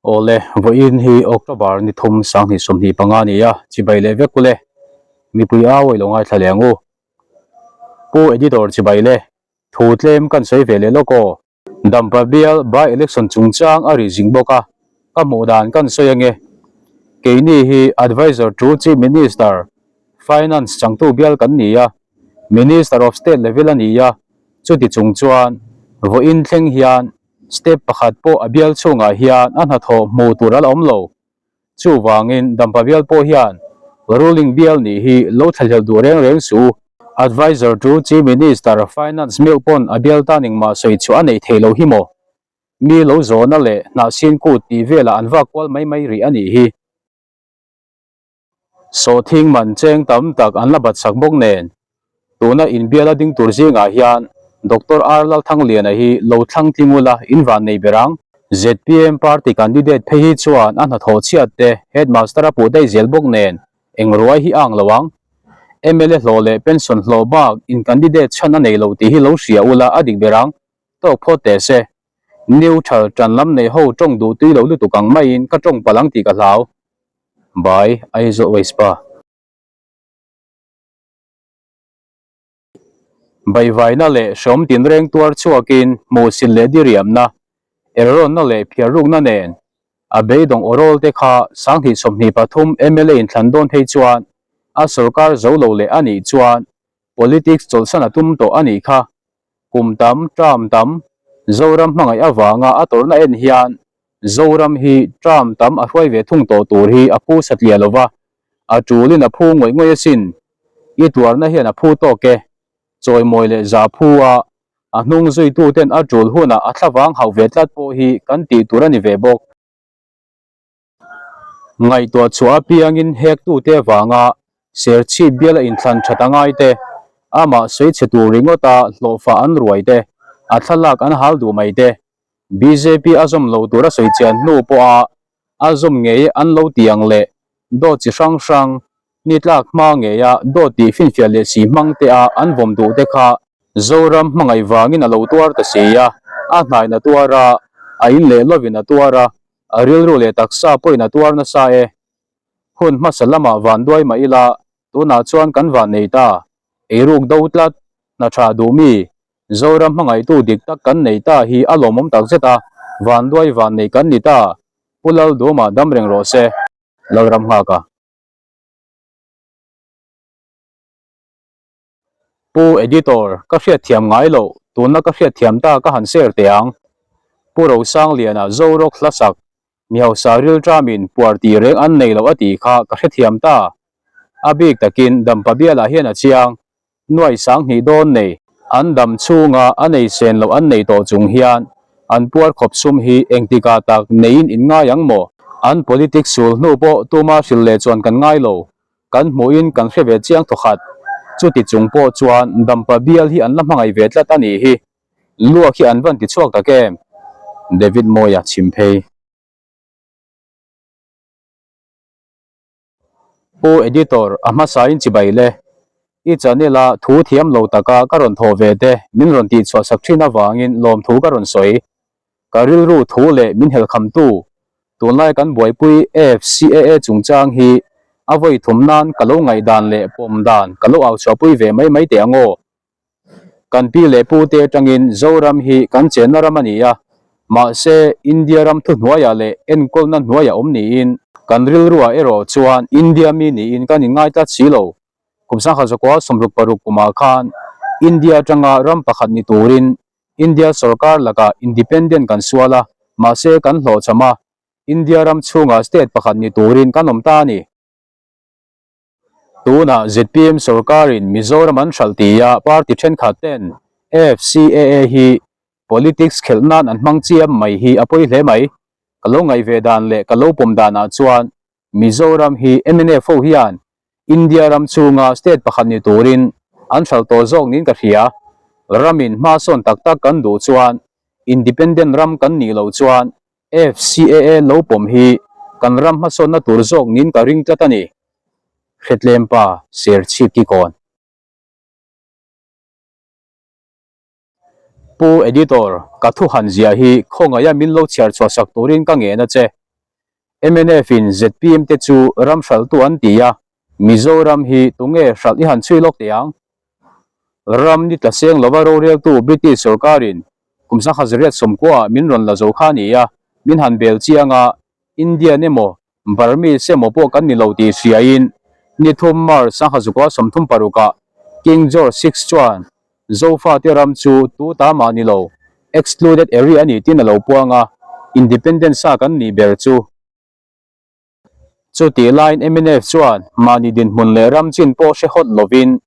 Awle, vawiin hi October ni thum sanghnih 25 a ni a, chibai leh vek ule. Mipui au awi lo ngaithla leh ang u. Pu Editor chibai le, thu tlem kan sawi ve leh lawk aw. Dampa bial by election chungchang a ri zing bawk a, ka hmuh dan kan sawi ange. Keini hi Adviser to Chief Minister, Finance changtu bial kan ni a, Minister of State level a ni a, chuti chung chuan vawiin thleng hian Step pakhat pawh a bial chhungah hian a hnathawh hmuh tur a la awm lo. Chuvangin Dampa bial pawh hian ruling bial nih hi lo thlahlel duh reng reng suh u. Adviser to Chief Minister Finance meuh pawn a bial tan engmah sawi chhuah a neih theih loh hi maw? Mi lo zawhna leh hnahsin kut tih velah an vak kual mai mai rih a nih hi. Sawhthing man cheng tam tak an la bat sak bawk nen, tuna inbiala ding tur zingah hian Doctor R Lalthangliana hi lo thlang tling ula in van nei ber ang. Zpm party candidate phei hi chuan a hnathawh chhiat te headmaster a puh daih zel bawk nen eng ruai hi a ang lo ang. Mla hlawh leh pension hlawh bak in candidate chhan a nei lo tih hi lo hria ula a dik ber ang. Tawk phawt teh se. Neutral tan lam nei ho tawng duh tui lo lutuk ang maiin ka tawng palh ang tih ka hlau. By Aizawl Waste Pa. Baivaina leh hrawm tinreng tuar chhuakin hmuhsit leh diriamna, elrawnna leh phiarrukna nen a beidawng awrawl te kha 2023 mla inthlan dawn phei chuan a sorkar zo lo leh a nih chuan politics chawlhsan a tum tawh a nih kha. Kum tam, term tam, Zoram hmangaih avanga a tawrhna en hian Zoram hi term tam a hruai ve thung tawh tur hi a phu satliah lo va, a tulin a phu ngawih ngawih asin. I tuarna hian a phu tawk e. Chawimawi leh za phu a, a hnung zuituten a tul hunah a thlavang hauh ve tlat pawh hi kan tih tur a ni ve bawk. Ngaihtuah chhuah apiangin hektute avanga Serchhip biala inthlan that a ngai te, amah sawi chhe tur ringawta hlawhfa an ruai te, a thlalak an hal duh mai te, bjp a zawm lo tur a sawi chian hnu pawha a zawm ngei an lo ti ang leh dawt chi hrang hrang ni tlak hma ngeia dawt tih finfiah leh si hmang te a an vawm duh te kha Zoram hmangaih vangin a lo tuar ta si a, a hnain a tuar a, a in leh lovin a tuar a, A rilru leh taksa pawhin a tuar nasa e. Hun hmasa lamah van duai mah ila, tunah chuan kan van nei ta. Eiruk do tlat, hna tha duh mi, Zoram hmangaihtu dik tak kan nei ta hi a lawmawm takzet a, van duai van nei kan ni ta. Pu Lalduma dam reng rawh se. Lalram nghak a. Pu Editor, ka hriatthiam ngai loh, tunna ka hriatthiam ta ka han share teh ang. Pu Rosangliana Zorawk hlasak, mi hausa rilṭamin puar tih reng an nei loh a tih kha ka hrethiam ta. A bik takin Dampa bialah hian a chiang, nuai 2000 dawn nei, an dam chhunga a nei sen loh an nei tawh chung hian an puar khawp sum hi engtikah tak neiin in ngai ang maw? An politics sul hnu pawh tuma hrilh leh chuan kan ngai lo. Kan hmuhin kan hre ve chiang thawkhat. Chuti chung pawh chuan Dampa bial hi an la hmangaih ve tlat a nih hi. Luak hi an van ti chhuak tak em? David Mawia chhim phei. Pu Editor, a hmasain chibai le. I channel a thu thiam lo taka ka rawn thawh ve te min rawn tihchhuah sak thin avangin lawmthu ka rawn sawi. Ka rilru thu leh min helkhamtu tunlai kan buaipui AFCAA chungchang hi a vawi thum nan ka lo ngaihdan leh pawm dan ka lo au chhuahpui ve mai mai teh ang aw. Kan pi leh pu te atangin Zoram hi kan chenna ram a ni a, mahse India ram thuhnuaiah leh enkawlna hnuaiah awm niin kan rilruah erawh chuan India mi niin kan inngai tlat si lo. Kum 1966 kumah khan India atanga ram pakhat ni turin India sorkar lakah independent kan sual a, mahse kan hlawhchham a, India ram chhungah state pakhat ni turin kan awm ta a ni. Tunah zpm sorkarin Mizoram an hralh tia party thenkhat ten AFCAA hi politics khelh nan an hmang chiam mai hi a pawi hle mai. Ka lo ngaih ve dan leh ka lo pawm danah chuan Mizoram hi mnf ho hian India ram chhunga state pakhat ni turin an hralh tawh zawk niin ka hria. Ramin hmasawn tak tak kan duh chuan independent ram kan nih loh chuan FCAA lo pawm hi kan ram hmasawnna tur zawk niin ka ring tlat a ni. Hretlem pa Serchhip Kikawn. Pu Editor, ka thu han ziah hi khawngaih a min lo chhiar chhuah sak turin ka ngen a che. Mnf in zpm te chu ram hralhtu an ti a, Mizoram hi tunge hralh i han chhui lawk teh ang? Ram ni tla seng lova roreltu British sorkarin kum 1900 sawmkuaah min rawn la zo kha a ni a, min han bel chiang a, Indian emaw Burmese emaw pawh kan ni lo tih hriain ni thum March 1936ah King George VI chuan Zofate ram chu tu ta mah ni lo, excluded area a ni tiin a lo puang a, independent sa kan nih ber chu. Chutih laiin mnf chuan mahni dinhmun leh ram chin pawh hre hawt lovin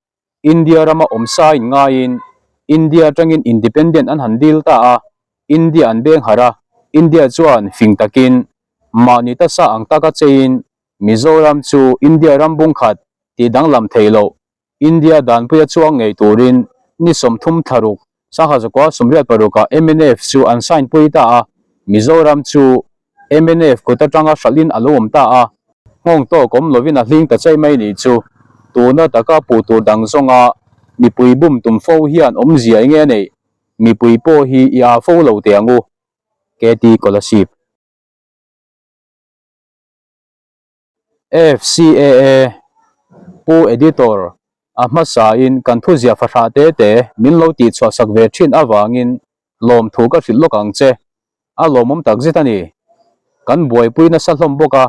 India rama awm sa in ngaiin India atangin independent an han dil ta a, India an beng harh a, India chuan fing takin mahni ta sa ang taka cheiin Mizoram chu India ram bungkhat tih danglam theih loh India danpuia chuang ngei turin ni 30 thlaruk sangha zakua 86 ah mnf chu an sign pui ta a, Mizoram chu mnf kut atanga hralhin a lo awm ta a, nghawng tawk awm lovin a hling ta chai mai nih chu. Tuna taka puh tur dang zawnga mipui bum tum fo hian awmzia enge a neih? Mipui pawh hi i aa fo lo teh ang u. KT Kolasib. FCAA, Pu Editor, a hmasain kan thuzia fahrah te te min lo tihchhuah sak ve thin avangin lawmthu ka hrilh lawk ang che. A lawmawm tak zet a ni. Kan buaipui nasa hlawm bawk a,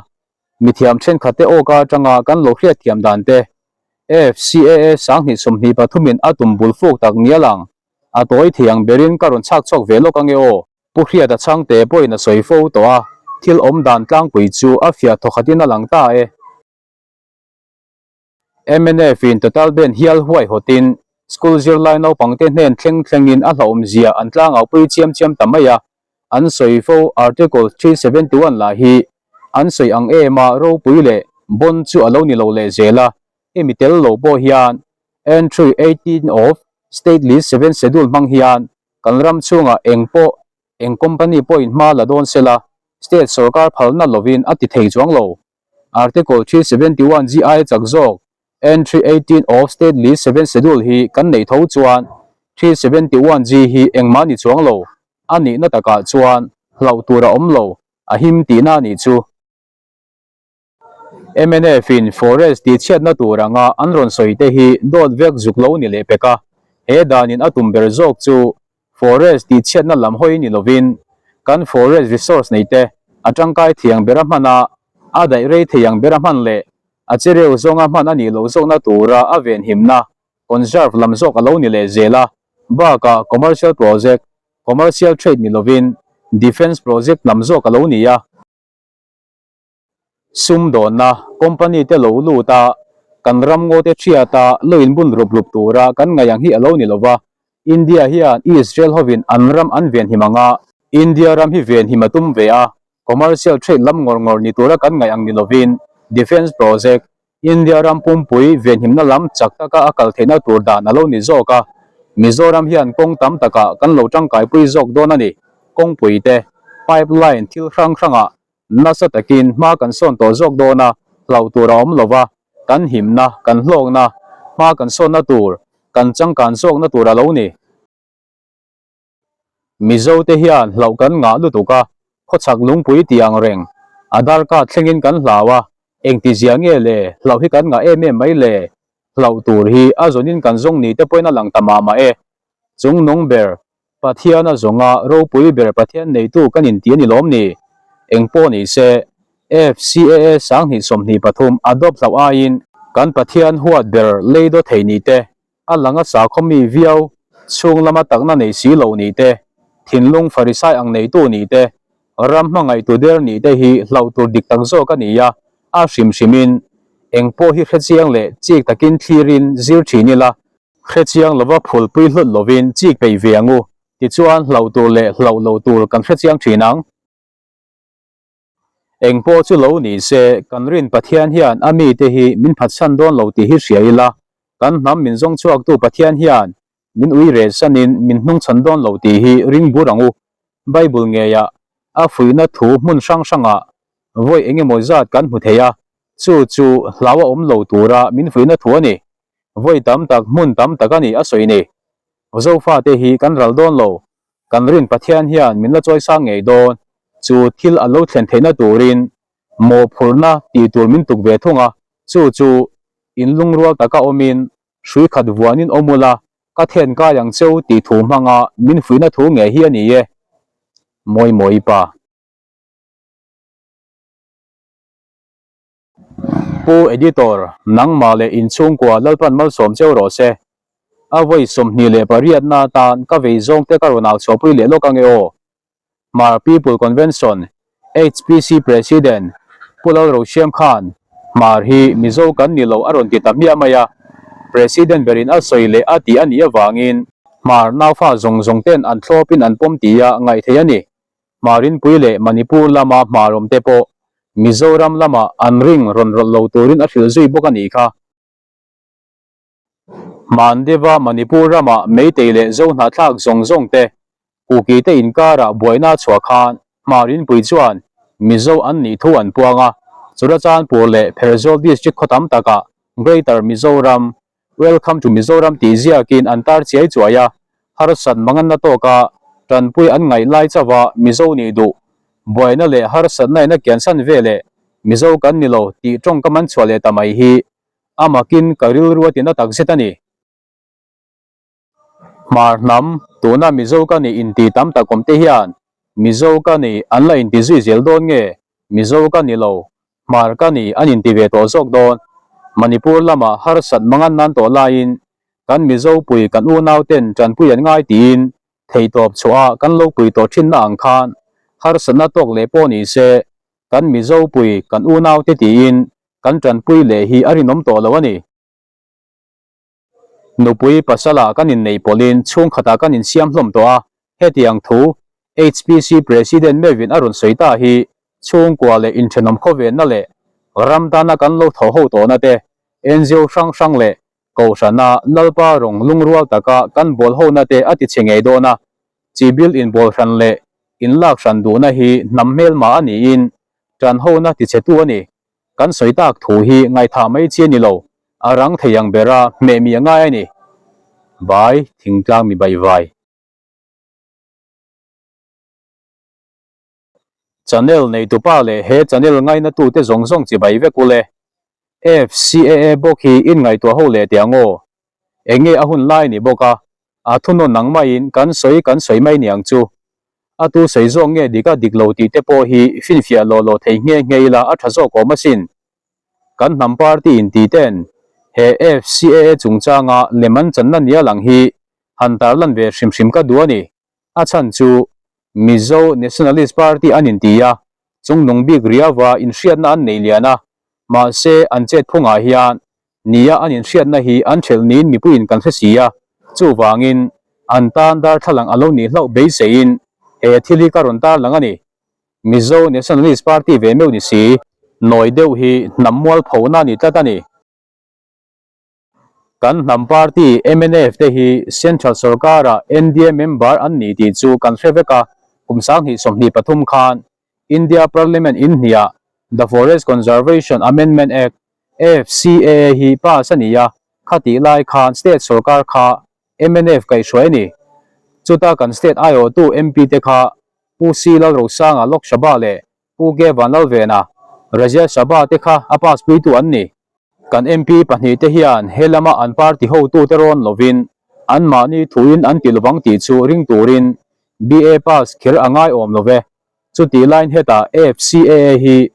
mithiam thenkhatte awka atanga kan lo hriatthiam dan te FCAA 2023 in a tum bul fuk tak ngial ang. A tawi thei ang berin ka rawn chhak chhuak ve lawk ange aw. Pu Hriata chhangte pawhin a sawi fo tawh a, thil awm dan tlangpui chu a fiah thawkhatin a lang ta e. Mnf in total ban hial huaihawtin school zirlai naupangte hnen thleng thlengin a hlauhawm zia an tlangaupui chiam chiam ta mai a, an sawi fo Article 371 lah hi an sawi ang em a ropui leh bon chu a lo ni lo leh zel a, hemi tel lo pawh hian Entry 18 of State List 7 Schedule hmang hian kan ram chhungah eng pawh, eng company pawhin hma la dawn sela, state sorkar phalna lovin a ti thei chuang lo. Article 371 GI chak zawk, Entry 18 of State List 7 Schedule hi kan neih tho chuan 371 G hi engmah ni chuang lo, a nihna takah chuan hlauh tur a awm lo, a him tihna a nih chu. Mnf in forest tihchhiatna tur anga an rawn sawi te hi dawt vek zuk lo ni leh pek a, he danin a tum ber zawk chu forest tihchhiatna lam hawi ni lovin kan forest resource nei te a tangkai thiang bera hman a, a daih rei thei ang bera hman leh a chereu zawnga hman a nih loh zawkna tura a venhimna conserve lam zawk a lo ni leh zel a, bakah commercial project, commercial trade ni lovin defence project lam zawk a lo ni a. Sumdawnna, company te lo lut a, kan ram ngaw te thiat a, lo inbun rup rup tura kan ngaih ang hi a lo ni lova. India hian Israel hovin an ram an venhim ang a, India ram hi venhim a tum ve a, commercial trade lam ngawr ngawr ni tura kan ngaih ang ni lovin, defence project, India ram pumpui venhimna lam chak taka a kal theihna tur dan a lo ni zawk a, Mizoram hian kawng tam takah kan lo tangkaipui zawk dawn a ni. Kawngpui te, pipeline thil hrang hrangah nasa takin hma kan sawn tawh zawk dawn a, hlauh tur a awm lo va, kan himna, kan hlawkna, hma kan sawnna tur, kan changkan zawkna tur a lo ni. Mizo te hian hlauh kan ngah lutuk a, khawchhak lungpui tih ang reng, a darkar thlengin kan hlau a, engtizia nge le, hlauh hi kan ngah em em mai le, hlauh tur hi a zawnin kan zawng ni te pawhin a lang ta mah mah e. Chung nung ber, Pathian a zawnga ropui ber Pathian neitu kan inti a ni lawm ni? Eng pawh ni se, FCAA 2023 adopt hlauh aiin kan Pathian huat ber lei daw thei ni te, a langa sakhaw mi viau chhung lama takna nei si lo ni te, thinlung farisai ang neitu ni te, ram hmangaihtu der ni te hi hlauh tur dik tak zawk a ni a, a hrim hrimin eng pawh hi hrechiang leh chik takin thlirin zir thin ila, Hrechiang lova phulpui hlut lovin chik peih ve ang u, tichuan hlauh tur leh hlauh lo tur kan hrechiang thin ang. Eng pawh chu lo ni se, kan rin Pathian hian a mite hi min phatsan dawn lo tih hi hria ila, kan hnam min zawng chhuaktu Pathian hian min ui reh sanin min hnungchhawn dawn lo tih hi ring bur ang u. Bible ngeiah a fuihna thu hmun hrang hrangah vawi engemaw zat kan hmu thei a, chu chu hlau a awm lo tura min fuihna thu a ni. Vawi tam tak hmun tam tak a ni a sawi ni. Zofate hi kan ral dawn lo, kan rin Pathian hian min la chawisang ngei dawn, chu thil a lo thlen theihna turin Mawhphurhna tih tur min tuk ve thung a, chu chu in lungrual taka awmin hrui khat vuanin awm ula ka then kai ang cheu tih thu hmanga min fuihna thu ngei hi a ni e. Mawi mawi pa. Pu Editor, nangmah leh inchhungkua Lalpan malsawm cheu rawh se. A vawi 28 na atan ka vei zawng te ka rawn au chhuahpui leh lawk ange aw. Hmar People Convention, HPC President, Pu Lalrosiam khan Hmar hi Mizo kan ni lo a rawn ti ta hmiah mai a. President berin a sawi leh a tih a nih avangin Hmar naufa zawng zawng ten an thlawpin an pawm tia ngaih theih a ni. Hmarinpui leh Manipur lama hmarawm te pawh Mizoram lama an ring rawn rawlh lo turin a hrilh zui bawk a nih kha. Hmandeva Manipur rama Meitei leh Zohnahthlak zawng zawng te Kuki te inkarah buaina a chhuah khan Hmarinpui chuan Mizo an nih thu an puang a, Churachandpur leh Pherzawl District khaw tam takah Greater Mizoram Welcome to Mizoram tih ziakin an tar chiai chuai a, harsat manganna tawka tanpui an ngaih lai chauha Mizo nih duh, buaina leh harsatna in a kiansan ve leh Mizo kan ni lo tih tawngkam an chhuah leh ta mai hi a makin ka rilru a tina takzet a ni. Hmar hnam, tuna Mizo ka nih inti tam tak awm te hian Mizo ka nih an la inti zui zel dawn nge? Mizo ka ni lo, Hmar ka nih an inti ve tawh zawk dawn. Manipur lama harsat mangan nan tawh laiin kan Mizo pui kan unau ten tanpui an ngai tiin theihtawp chhuah a kan lo pui tawh thinna ang khan harsatna tawk leh pawh ni se kan Mizo pui kan unau te tiin kan tanpui leh hi a rinawm tawh lo a ni. Nupui pasala kan inneih pawlhin chhungkhatah kan insiam hlawm tawh a, hetiang thu HPC President meuhin a rawn sawi ta hi chhungkua leh inthenawm khawvenna leh ram tana kan lo thaw ho tawhna te, ngo hrang hrang leh Kohhrana Lalpa rawng lungrual taka kan bawl hona te a ti chhe ngei dawn a, chibil inbawl hran leh inlak hran duhna hi hnam hmelma a niin tan hona ti chhetu a ni. Kan sawi tak thu hi ngaihthah mai chi a ni lo, a rang thei ang bera hmeh mi a ngai a ni. Bai, thingtlang mi baihvai. Channel neitupa leh he channel ngainatute zawng zawng chibai vek ule. FCAA bawk hi in ngaihtuah ho leh teh ang aw. Enge a hun lai ni bawk a, a thunawn ang maiin kan sawi kan sawi mai niang chu. A tu sawi zawk nge dik a dik lo tih te pawh hi finfiah lawh lawh thei nghe nghe ila a tha zawk awm asin. Kan hnam party in ti ten he FCAA chungchanga lem an channa nia lang hi han tarlan ve hrim hrim ka duh a ni. A chhan chu Mizo Nationalist Party an inti a, chungnung bik riauva inhriatna an nei lian a, mahse an chet phungah hian Nia an inhriatna hi an ṭhelh niin mipuiin kan hre si a, chuvangin an tan darthlalang a lo nih hlauh beiseiin he thil hi ka rawn tarlang a ni. Mizo Nationalist Party ve meuh ni si, nawi deuh hi hnam mualphona a ni tlat a ni. Kan hnam party mnf te hi Central sorkara NDA member an ni tih chu kan hre vek a, kum 2023 khan India Parliament inhniah The Forest Conservation Amendment Act, FCAA, hi pass a ni a, khatih lai khan state sorkar kha mnf kaihhruai a ni. Chuta kan state aiawhtu MP te kha Pu C Lalrosanga Lok Sabha leh Pu K Vanlalvena Rajya Sabha te kha a pass puitu an ni. Kan MP pahnihte hian he lama an party hotute rawn lovin anmahni thuin an ti lovang tih chu ring turin BA pass kher a ngai awm lo ve. Chutih laiin hetah FCAA hi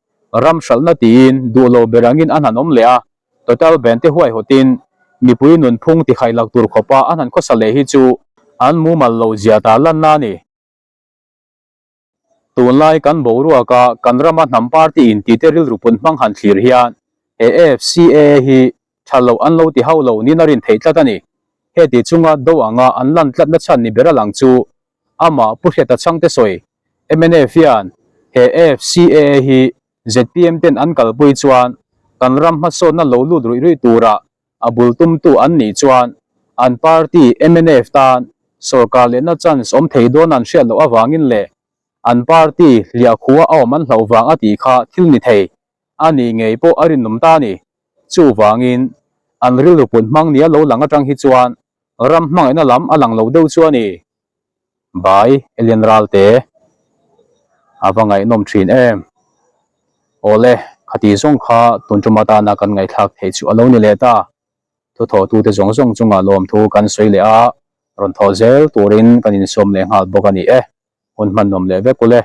ram hralhna tiin duh lo ber angin an han awm leh a, total ban te huaihawtin mipui nunphung tihaihlak tur khawpa an han khawsa leh hi chu an mumal lo zia ta lanna a ni. Tunlai kan boruaka kan rama hnam party in tite rilru pun hmang han thlir hian he FCAA hi tha lo an lo ti hauh lo niin a rin theih tlat a ni. Heti chunga do anga an lan tlatna chhan ni ber a lang chu amah Pu Hreta Chhangte sawi mnf hian he FCAA hi zpm ten an kalpui chuan kan ram hmasawnna lo lut ruih ruih tura a bul tumtu an nih chuan an party mnf tan sorkar lehna chance awm thei dawn an hriat loh avangin leh an party hliahkhua a awm an hlauh vang a tih kha thil ni thei a nih ngei pawh a rinawm ta a ni. Chuvangin an rilru put hmang nia lo lang atang hi chuan ram hmangaihna lam a lang lo deuh chu a ni. Bai Elian Ralte a va ngaihnawm thin em. Awle, khati zawng kha tun tum atana kan ngaihthlak theih chu a lo ni leh ta. Thuthawhtute zawng zawng chungah lawmthu kan sawi leh a, rawn thawh zel turin kan insawm leh nghal bawk a ni e. Hun hman nuam leh vek ule.